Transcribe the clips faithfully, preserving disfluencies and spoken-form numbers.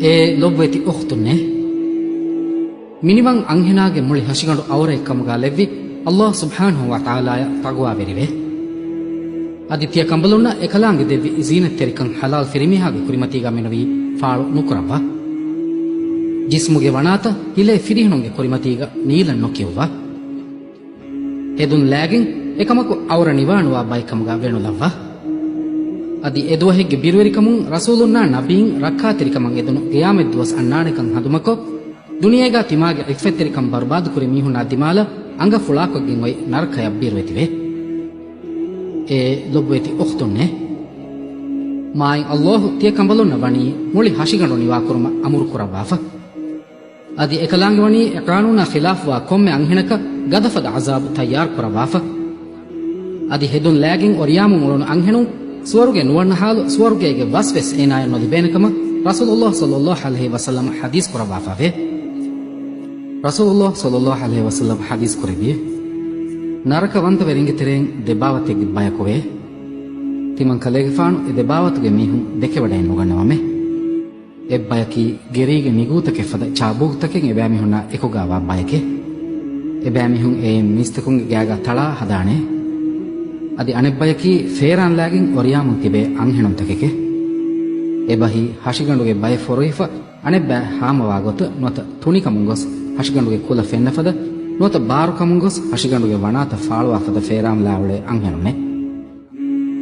އޭ ލޮބުވެތި އުޚްތުންނޭ! މިނިވަން އަންހެނާގެ މުޅި ހަށިގަނޑު އައުރައެއްކަމުގަ ލެއްވި އައްލާހު ސުބްޙާނަހު ވަތަޢާލާއަށް ތަޤްވާވެރިވޭ. އަދި ތިޔަ ކަނބަލުންނަށް އެކަލާނގެ ދެއްވި ޒީނަތްތެރިކަން ޙަލާލް ފިރިމީހާގެ ކުރިމަތީގަ މެނުވީ ފާޅު ނުކުރައްވާ. ޖިސްމުގެ ވަނާތައް ހިލޭ ފިރިހެނުންގެ ކުރިމަތީގަ ނީލަން ނުކިޔުއްވާ. ހެދުން ލާގެން އެކަމަކު އައުރަ ނިވާނުވާ ބައެއްކަމުގަ ވެނުލައްވާ. އަދި އެދުވަހެއްގެ ބިރުވެރިކަމުން ރަސޫލުންނާ ނަބީން ރައްކާތެރިކަމަށް އެދުނު ގިޔާމަތްދުވަސް އަންނާނެކަން ހަނދުމަކޮށް، ދުނިޔޭގަ ތިމާގެ ޢިއްފަތްތެރިކަން ބަރުބާދުކުރި މީހުންނާ ދިމާލަށް އަނގަ ފުޅާކޮށްގެން އޮތް ނަރަކަޔަށް ބިރުވެތިވޭ. އޭ ލޮބުވެތި އުޚްތުންނޭ! މާތް އައްލާހު ތިޔަ ކަނބަލުންނަށް ވަނީ މުޅި ހަށިގަނޑު ނިވާކުރުމަށް އަމުރު ކުރައްވާފަ. އަދި އެކަލާނގެ ވަނީ އެ ޤާނޫނާ ޚިލާފުވާ ކޮންމެ އަންހެނަކަށް ގަދަފަދަ ޢަޒާބު ތައްޔާރު ކުރައްވާފަ. އަދި ހެދުން ލާގެން އޮރިޔާމުން އުޅުނު އަންހެނުން ސުވަރުގެ ނުވަންނަ ޙާލު ސުވަރުގޭގެ ވަސް ވެސް އޭނާޔަށް ނުލިބޭނެ ކަމަށް ރަސޫލުﷲ ޞައްލަﷲު ޢަލައިހި ވަސައްލަމަ ޙަދީޘް ކުރައްވާފައެވެ. ރަސޫލުﷲ ޞައްލަﷲު ޢަލައިހި ވަސައްލަމަ ޙަދީޘް ކުރެއްވިއެވެ. ނަރަކަވަންތަވެރިންގެ ތެރެއިން ދެބާވަތެއްގެ ބަޔަކުވޭ. ތިމަން ކަލޭގެފާނު އެ ދެބާވަތުގެ މީހުން ދެކެވަޑައެއް ނުގަންނަވަމޭ. އެއްބަޔަކީ ގެރީގެ ނިގޫތަކެއް ފަދަ ޗާބޫކުތަކެއް އެބައިމީހުންނާ އެކުގައިވާ ބަޔެކޭ. އެބައިމީހުން އެއިން މީސްތަކުންގެ ގާގަ ތަޅާ ހަދާނެ. އަދި އަނެއްބަޔަކީ ފޭރާން ލާގެން އޮރިޔާމުން ތިބޭ އަންހެނުންތަކެކޭ. އެބަހީ ހަށިގަނޑުގެ ބައެއް ފޮރުވިފަ އަނެއްބައި ހާމަވާ ގޮތަށް ނުވަތަ ތުނިކަމުން ގޮސް ހަށިގަނޑުގެ ކުލަ ފެންނަ ފަދަ ނުވަތަ ބާރުކަމުން ގޮސް ހަށިގަނޑުގެ ވަނާތައް ފާޅުވާ ފަދަ ފޭރާން ލާ އުޅޭ އަންހެނުންނޭ.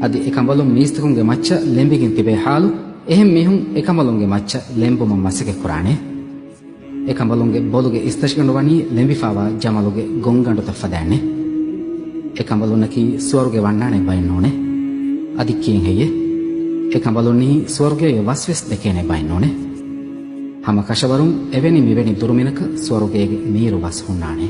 އަދި އެކަނބަލުން މީސްތަކުންގެ މައްޗަށް ލެނބިގެން ތިބޭ ޙާލު، އެހެން މީހުން އެކަނބަލުންގެ މައްޗަށް ލެނބުމަށް މަސައްކަތް ކުރާނެ. އެކަނބަލުންގެ ބޮލުގެ އިސްތަށިގަނޑު ވަނީ ލެނބިފާވާ ޖަމަލުގެ ގޮންގަނޑުތައް ފަދައިންނޭ. އެކަނބަލުންނަކީ ސުވަރުގެ ވަންނާނެ ބައެއް ނޫނޭ. އަދި ކިހިނެއް ހެއްޔޭ؟ އެކަނބަލުންނީ ސުވަރުގޭގެ ވަސް ވެސް ދެކޭނެ ބައެއް ނޫނޭ. ހަމަ ކަށަވަރުން އެވެނި މިވެނި ދުރުމިނަކަށް ސުވަރުގޭގެ މީރު ވަސް ހުންނާނެ.